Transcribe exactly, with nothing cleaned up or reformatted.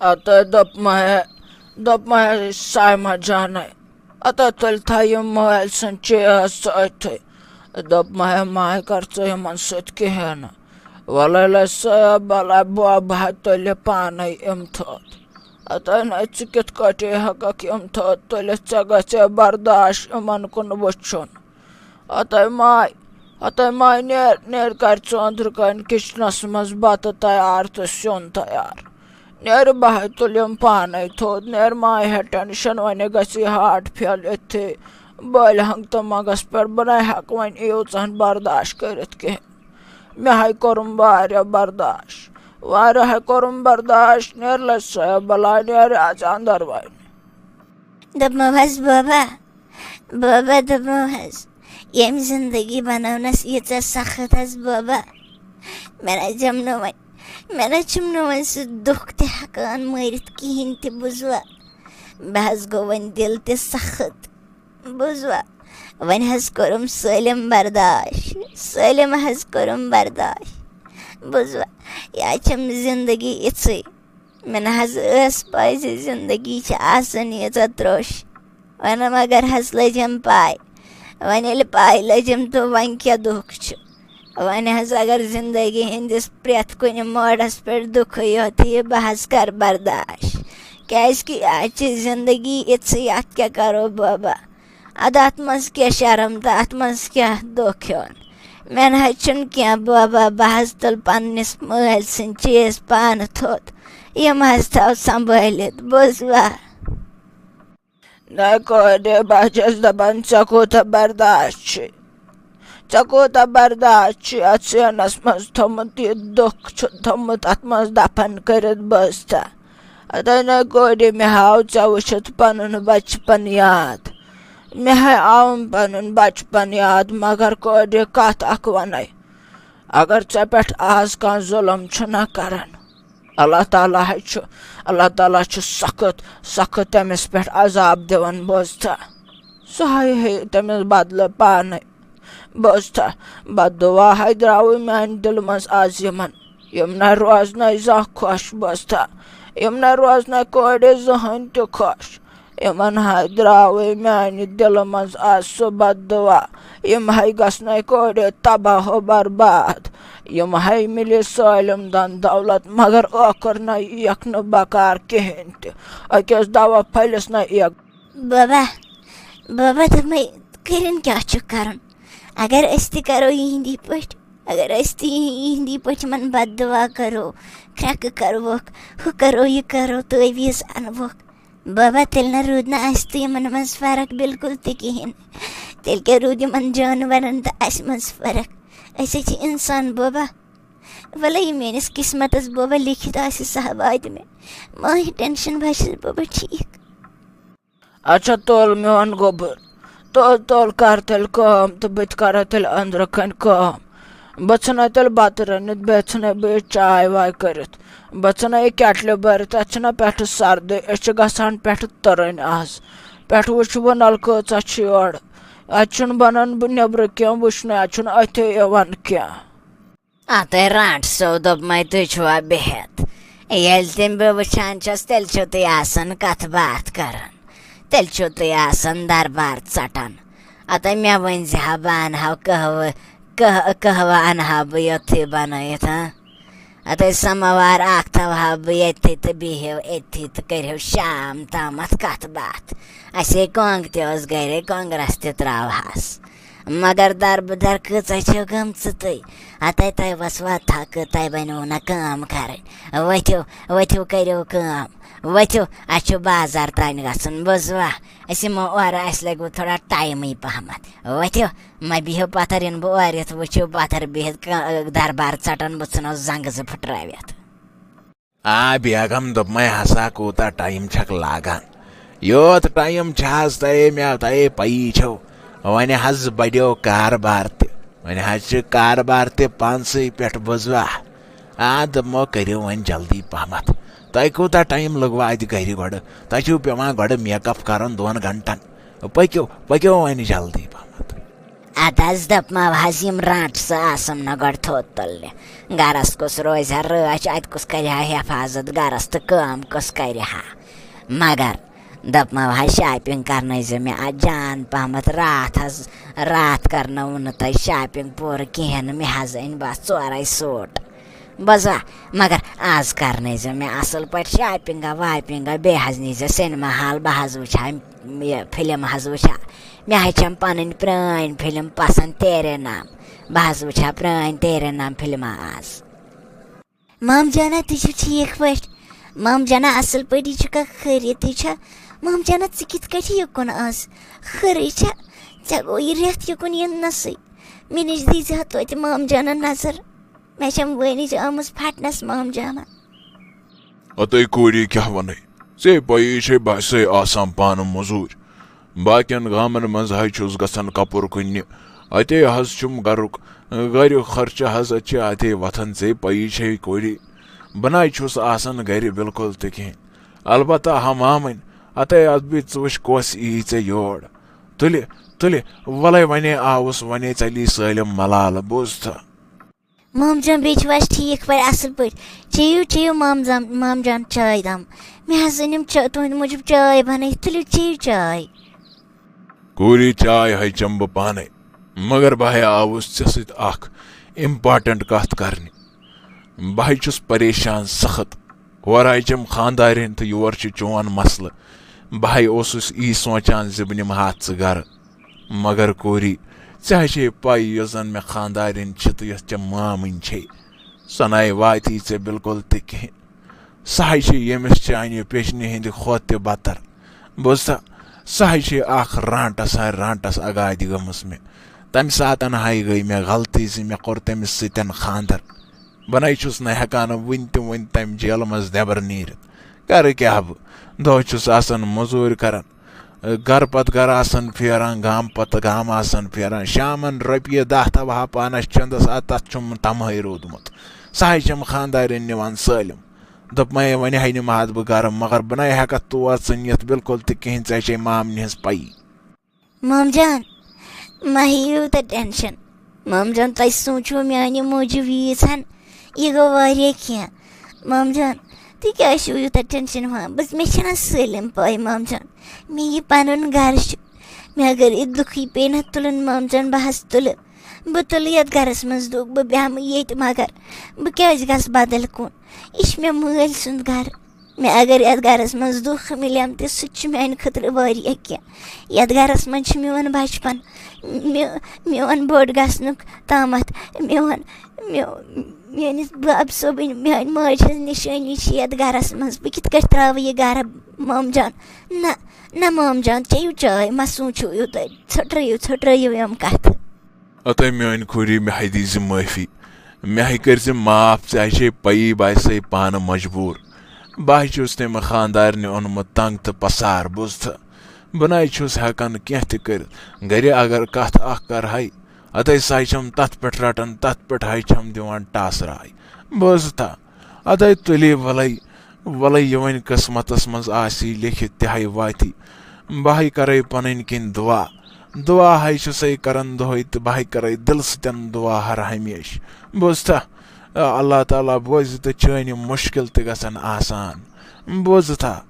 ہتے دوٚپمَے، دوٚپمَے صایمہ جانَے، ہتے تُلۍ تھا یِم مٲلۍ سٕنٛدۍ چیٖز سۭتۍ۔ دوٚپمَے، ماے کر ژٕ یِمَن سۭتۍ کِہیٖنۍ نہٕ۔ وَلَے لَے سۄ بَلاے بوبہٕ ہا تُلہِ پانَے یِم تھوٚد۔ ہتے نَے ژٕ کِتھ کٲٹھۍ ہٮ۪کَکھ یِم تھوٚد تُلِتھ؟ ژےٚ گژھِ برداش یِمَن کُن وٕچھُن۔ ہتے ماے، ہتے ماے، نیر، نیر کر ژٕ أنٛدرٕ کَنۍ کِچنَس منٛز بَتہٕ تیار تہٕ سیُن تیار۔ نیر بہٕ ہَے تُلِم پانَے تھوٚد، نیر ماے ہےٚ ٹٮ۪نشَن، وۄنۍ گژھِ یہِ ہارٹ فیل أتھی بٲلۍ ہنٛگ تہٕ منٛگَس پٮ۪ٹھ، بہٕ نَے ہٮ۪کہٕ وۄنۍ ییٖژہَن برداش کٔرِتھ کِہیٖنۍ۔ مےٚ ہَے کوٚرُم واریاہ برداش، واریاہ ہَے کوٚرُم برداش، نیر لَے سۄ بَلاے، نیر اَژ اَندَر وۄنۍ۔ دوٚپمو حظ بابا، بابا دوٚپمو حظ، ییٚمۍ زندگی بنٲونَس ییٖژاہ سخت حظ بابا، مےٚ نہ حظ یِم نہٕ وۄنۍ، مےٚ نہ حظ چھُم نہٕ وۄنۍ سُہ دُکھ تہِ ہٮ۪کان مٲرِتھ کِہیٖنۍ تہِ، بوٗزوا؟ مےٚ حظ گوٚو وۄنۍ دِل تہِ سخت، بوٗزوا؟ وۄنۍ حظ کوٚرُم سٲلِم برداش، سٲلِم حظ کوٚرُم برداش، بوٗزوا؟ یا چھَم زندگی یِژھٕے۔ مےٚ نہ حظ ٲس پَے زِ زندگی چھِ آسان ییٖژاہ ترٛوٚش۔ وۄنۍ مگر حظ لٔجِم پَے۔ وۄنۍ ییٚلہِ پَے لٔجِم تہٕ وۄنۍ کیٛاہ دُکھ چھُ؟ وۄنۍ حظ اگر زندگی ہِنٛدِس پرٛٮ۪تھ کُنہِ موڑَس پٮ۪ٹھ دُکھٕے یوت یِیہِ، بہٕ حظ کَرٕ برداش۔ کیٛازِکہِ آز چھِ زندگی یِژھٕے، اَتھ کیٛاہ کَرو بابا؟ اَدٕ اَتھ منٛز کیٛاہ شرم تہٕ اَتھ منٛز کیٛاہ دۄکھ ہیوٚن؟ مےٚ نہ حظ چھُنہٕ کینٛہہ بابا، بہٕ حظ تُلہٕ پنٛنِس مٲلۍ سٕنٛدۍ چیٖز پانہٕ تھوٚد، یِم حظ تھاو سنبھٲلِتھ، بوٗزوا؟ نہ کورِ، بہٕ حظ چھَس دَپان، ژےٚ کوٗتاہ برداش چھُے؟ ژےٚ کوٗتاہ برداش چھُے اَتھ سینَس منٛز تھوٚمُت؟ یہِ دُکھ چھُ تھوٚمُت اَتھ منٛز دفن کٔرِتھ، بوٗزتھا؟ اَدٕ نہ کورِ، مےٚ ہاو ژےٚ وٕچھِتھ پَنُن بَچپَن یاد۔ مےٚ ہاے آوُم پَنُن بَچپَن یاد، مگر کورِ، کَتھ اَکھ وَنَے، اگر ژےٚ پٮ۪ٹھ آز کانٛہہ ظُلم چھُنہ کَران، اللہ تعالیٰ ہَے چھُ، اللہ تعالیٰ چھُ سخت، سخت تٔمِس پٮ۪ٹھ عذاب دِوان، بوٗزتھا؟ سُہ ہاے ہیٚیہِ تٔمِس بدلہٕ پانَے۔ بوٗزتھا، بد دُعا ہاے درٛاوٕے میٛانہِ دِلہٕ منٛز آز یِمَن۔ یِم نہ روزنَے زانٛہہ خۄش، بوٗزتھا؟ یِم نہ روزنَے کورِ زٕہٕنۍ تہِ خۄش۔ یِمَن ہاے درٛاوٕے میٛانہِ دِلہٕ منٛز آز سُہ بد دُعا۔ یِم ہاے گژھنَے کورِ تباہ و برباد۔ یِم ہاے مِلہِ سٲلِم دَن دولت، مگر ٲخٕر نَے یِیَکھ نہٕ بکار کِہیٖنۍ تہِ۔ أکِس دوا پھٔلِس نَے یِیَکھ۔ بابا، بابا دوٚپمَے، کٔرِن کیٛاہ چھُ کَرُن؟ اگر أسۍ تہِ کَرو یِہِنٛدی پٲٹھۍ، اگر أسۍ تہِ یِہِنٛدی پٲٹھۍ یِمَن بد دُعا کَرو، کرٛٮ۪کہٕ کَروکھ، ہُہ کَرو، یہِ کَرو، تعویٖذ اَنوکھ، بابا، تیٚلہِ نہ روٗد نہٕ اَسہِ تہٕ یِمَن منٛز فرق بِلکُل تہِ کِہیٖنۍ۔ تیٚلہِ کیٛاہ روٗد یِمَن جانوَرَن تہٕ اَسہِ منٛز فرق؟ أسۍ حظ چھِ اِنسان، بابا۔ وَلہٕ، یہِ میٛٲنِس قٕسمَتَس، بابا، لیکھِتھ آسہِ، سُہ ہا واتہِ مےٚ۔ مہ ہیٚے ٹٮ۪نشَن، بہٕ حظ چھَس، بابا، ٹھیٖک۔ اچھا، تُل میون گوٚبُر، تُل، تُل، کر تیٚلہِ کٲم تہٕ بہٕ تہِ کرٕ تیٚلہِ أنٛدرٕ کَنۍ کٲم۔ بہٕ ژھٕنَے تیٚلہِ بَتہٕ رٔنِتھ، بیٚیہِ ژھٕنَے بہٕ یہِ چاے واے کٔرِتھ۔ بہٕ ژھٕنَے یہِ کیٹلہِ بٔرِتھ، اَتھ چھِنہ پٮ۪ٹھٕ سردٕے، أسۍ چھِ گژھان پٮ۪ٹھٕ تٕرٕنۍ آز۔ پٮ۪ٹھٕ وٕچھِ وۄنۍ نَلکہٕ کۭژاہ چھِ یورٕ۔ اَتہِ چھُنہٕ بَنان بہٕ نیٚبرٕ کینٛہہ وٕچھنُے، اَتہِ چھُنہٕ أتھے یِوان کینٛہہ۔ اَتَے رانٛٹہٕ صٲب دوٚپمَے، تُہۍ چھِوا بِہِتھ؟ ییٚلہِ تہِ بہٕ وٕچھان چھَس، تیٚلہِ چھِو تُہۍ آسان کَتھ باتھ کَران، تیٚلہِ چھِو تُہۍ آسان دربار ژَٹان۔ اَتَے مےٚ ؤنۍ زِ ہا، بہٕ اَنہٕ ہا قہوٕ، قہ-، قہوٕ اَنہٕ ہا بہٕ یوٚتھُے بَنٲیِتھ، ہاں؟ اَتَے سَمَوار اَکھ تھاوٕ ہا بہٕ ییٚتھی تہٕ بیٚہِو أتھی تہٕ کٔرِو شام تامَتھ کَتھ باتھ۔ اَسے کۄنٛگ تہِ ٲس گَرے، کۄنٛگرَس تہِ ترٛاوہَس۔ مگر دربٕدر کۭژاہ چھَو گٔمژٕ تُہۍ؟ ہَتَے تۄہہِ وَسوا تھَکہٕ، تۄہہِ بَنیو نہ کٲم کَرٕنۍ۔ ؤتھِو، ؤتھِو، کٔرِو کٲم۔ ؤتھِو، اَسہِ چھُ بازار تانۍ گژھُن، بوٗزوا؟ أسۍ یِمو اورٕ، اَسہِ لَگِوٕ تھوڑا ٹایمٕے پَہمَتھ۔ ؤتھِو، مہ بِہِو پَتھَر، یِنہٕ بہٕ اورٕ یِتھ وٕچھِو پَتھَر بِہِتھ ک-، دربار ژَٹان، بہٕ ژھٕنو زنٛگہٕ زٕ پھٕٹرٲوِتھ۔ آ بیگم، دوٚپمَے ہسا، کوٗتاہ ٹایم چھَکھ لاگان؟ یوت ٹایم چھِ حظ تۄہے، مےٚ تۄہے پَیی چھو، وۄنۍ حظ بَڑیو کاربار تہِ، وۄنۍ حظ چھِ کاربار تہِ پانسٕے پٮ۪ٹھ، بوٗزوا؟ آ، دوٚپمو، کٔرِو وۄنۍ جلدی پہمتھ۔ تۄہہِ کوٗتاہ ٹایم لوٚگوٕ اَتہِ گَرِ گۄڈٕ؟ تۄہہِ چھُو پٮ۪وان گۄڈٕ میک اپ کَرُن دۄن گھنٹن۔ پٔکِو، پٔکِو وۄنۍ جلدی پہمتھ۔ ادٕ حظ دپمو حظ، یِم رانٛٹہٕ زٕ آسم نہ گۄڈٕ تھوٚد تُلنہِ۔ گرس کُس روزِ ہا رٲچھ، اتہِ کُس کرِ ہا حفاظت گرس، تہٕ کٲم کُس کرِ ہا؟ مگر دپمو حظ، شاپنگ کرنٲیزیو مےٚ اتھ جان پہمتھ۔ راتھ حظ، راتھ کرنٲوٕو نہٕ تۄہہِ شاپنگ پوٗرٕ کِہینۍ نہٕ۔ مےٚ حظ أنۍ بس ژورے سوٗٹ۔ بوزوا؟ مگر آز کرنٲیزیو مےٚ اصل پٲٹھۍ شاپنگا واپنگا، بیٚیہِ حظ نیٖزیو سینما ہال، بہٕ حظ وٕچھ ہا یہِ فلم حظ وٕچھ ہا۔ مےٚ حظ چھم پنٕنۍ پرٲنۍ فلم پسند، تیرے نام۔ بہٕ حظ وٕچھ ہا پرٲنۍ تیرے نام فلمہ آز۔ مام جانا، تُہۍ چھِو ٹھیٖک پٲٹھۍ؟ مام جانا، اصل پٲٹھۍ، یہِ چھُکھا خٲریتٕے چھا؟ مام جانا، ژٕ کِتھ کٲٹھۍ یُکُن آز؟ خٲرٕے چھا؟ ژےٚ گوٚو یہِ رٮ۪تھ یُکُن یِنہٕ نسٕے۔ مےٚ نِش دیٖزِ ہا توتہِ مام جانا نظر۔ مےٚ چھَم وٲنِج آمٕژ پھٹنس، مام جانا۔ ہتے کوٗری، کیٛاہ وَنَے؟ ژےٚ پَیی چھے، بہٕ ہسے آسان پانہٕ مٔزوٗرۍ۔ باقین گامن منٛز ہے چھُس گژھان کپُر کٕننہِ۔ اتے حظ چھُم گرُک، گرِ خرچہٕ حظ چھِ اتے وۄتھان، ژےٚ پَیی چھے کوٗری۔ بہٕ نَے چھُس آسان گرِ بالکل تہِ کِہیٖنۍ۔ البتہ ہا مامٕنۍ، اتے اَتھ بیٚیہِ ژٕ وٕچھ کۄس یی ژےٚ یور۔ تُلہِ، تُلہِ، وَلَے وَنے آوُس، وَنے ژَلی سٲلِم ملالہٕ، بوٗزتھا؟ مام جان، بیٚیہِ چھِو حظ ٹھیٖک پٲٹھۍ، اَصٕل پٲٹھۍ؟ چیٚیِو، چیٚیِو مام جان، مام جان چاے دام۔ مےٚ حظ أنِم چا-، تُہٕنٛدِ موٗجوٗب چاے بَنٲیِتھ، تُلِو چیٚیِو چاے۔ کوٗری، چاے ہے چَمہٕ بہٕ پانَے، مگر بہٕ ہے آوُس ژےٚ سۭتۍ اَکھ important کَتھ کَرنہِ۔ بہٕ ہے چھُس پریشان سخت۔ ہورٕ آے چھَم خانٛدارِنۍ تہٕ یور چھُ چون مسلہٕ۔ بہٕ ہے اوسُس یی سونٛچان زِ بہٕ نِمہٕ ہاتھ ژٕ گرٕ۔ مگر کوٗری، ژےٚ ہے چھے پَے، یۄس زَن مےٚ خانٛدارِنۍ چھِ تہٕ یۄس ژےٚ مامٕنۍ چھے، سۄ نَے واتی ژےٚ بالکل تہِ کِہیٖنۍ۔ سۄ ہے چھے ییٚمِس چانہِ پیچنہِ ہِنٛدِ کھۄتہٕ تہِ بدتر۔ بوٗزتھا، سۄ ہے چھے اکھ رانٛٹس، ہا رانٛٹس اگادِ گٔمٕژ مےٚ۔ تَمہِ ساتن ہاے گٔے مےٚ غلطی زِ مےٚ کوٚر تٔمِس سۭتۍ خانٛدر۔ بہٕ نَے چھُس نہٕ ہٮ۪کان وٕنہِ تہِ وٕنہِ تَمہِ جیلہٕ منٛز نٮ۪بر نیٖرِتھ۔ کرٕ کیٛاہ بہٕ؟ دۄہ چھُس آسان مٔزوٗرۍ کران، گرٕ پتہٕ گرٕ آسان پھیران، گامہٕ پتہٕ گامہٕ آسان پھیران۔ شامن رۄپیہِ دَہ تھاوٕ ہا پانس چندس، آ، تتھ چھُم تمہٕے روٗدمُت۔ سۄ ہے چھَم خانٛدارِنۍ نِوان سٲلِم۔ دوٚپمَے، وۄنۍ ہے نِمہٕ ہاتھ بہٕ گرٕ، مگر بہٕ نَے ہٮ۪کَتھ تور ژٕ نِتھ بالکل تہِ کِہیٖنۍ، ژےٚ چھے مامنہِ ہٕنٛز پَیی۔ مام جان، مہ ہیٚیِو تُہۍ ٹٮ۪نشَن۔ مام جان، تۄہہِ سوٗنٛچوٕ میٛانہِ موٗجوٗب ییٖژ ہَن، یہِ گوٚو واریاہ کینٛہہ۔ مام جان، تُہۍ کیٛازِ چھِو یوٗتاہ ٹٮ۪نشَن ہٮ۪وان؟ بہٕ، مےٚ چھَنا سٲلِم پَے، مام جان۔ مےٚ یہِ پَنُن گَرٕ چھُ۔ مےٚ اگر یہِ دُکھٕے پیٚیہِ نہ تُلُن، مام جان، بہٕ حظ تُلہٕ۔ بہٕ تُلہٕ یَتھ گَرَس منٛز دُکھ، بہٕ بیٚہمہٕ ییٚتہِ، مگر بہٕ کیٛازِ گژھٕ بدل کُن؟ یہِ چھُ مےٚ مٲلۍ سُنٛد گَرٕ۔ مےٚ اگر یَتھ گَرَس منٛز دُکھ مِلیم تہِ، سُہ تہِ چھُ میٛانہِ خٲطرٕ واریاہ کینٛہہ۔ یَتھ گَرَس منٛز چھُ میون بَچپَن، مےٚ، میون بوٚڑ گژھنُک تامَتھ، میون، میو-، میٲنِس بَب صٲبٕنۍ، میٛانہِ ماجہِ ہٕنٛز نِشٲنی چھِ یَتھ گَرَس منٛز۔ بہٕ کِتھ کٲٹھۍ ترٛاوٕ یہِ گَرٕ، مام جان؟ نہ، نہ، مام جان، چیٚیِو چاے، مہ سوٗنٛچِو یوٗتاہ، ژھٔٹرٲیِو، ژھٔٹرٲیِو یِم کَتھٕ۔ اتے میٲنۍ خوٗری، مےٚ ہے دیٖزِ معٲفی، مےٚ ہے کٔرزِ معاف، ژےٚ ہے چھے پَیی، بہٕ آسے پانہٕ مجبوٗر۔ بہٕ ہے چھُس تٔمۍ خانٛدارنہِ اوٚنمُت تنٛگ تہٕ پسار، بوٗزتھٕ؟ بہٕ نَے چھُس ہٮ۪کان کینٛہہ تہِ کٔرِتھ۔ گرِ اگر کتھ اکھ کرہے، اتے سۄے چھم تتھ پٮ۪ٹھ رٹان، تتھ پٮ۪ٹھ ہے چھم دِوان ٹاسراے، بوٗزتھا؟ اتے تُلی، ولے، ولے، یہِ وۄنۍ قٕسمتس منٛز آسی لیکھِتھ، تہِ ہے واتی۔ بہٕ ہے کرے پنٕنۍ کِنۍ دُعا۔ دُعا ہے چھُسے کران دۄہے تہٕ بہٕ ہے کرے دِلہٕ سۭتۍ دُعا ہر ہمیشہٕ۔ بوٗزتھا؟ آ، اللہ تعالیٰ بوزِ تہٕ چٲنۍ یِم مُشکِل تہِ گژھن آسان۔ بوٗزتھا؟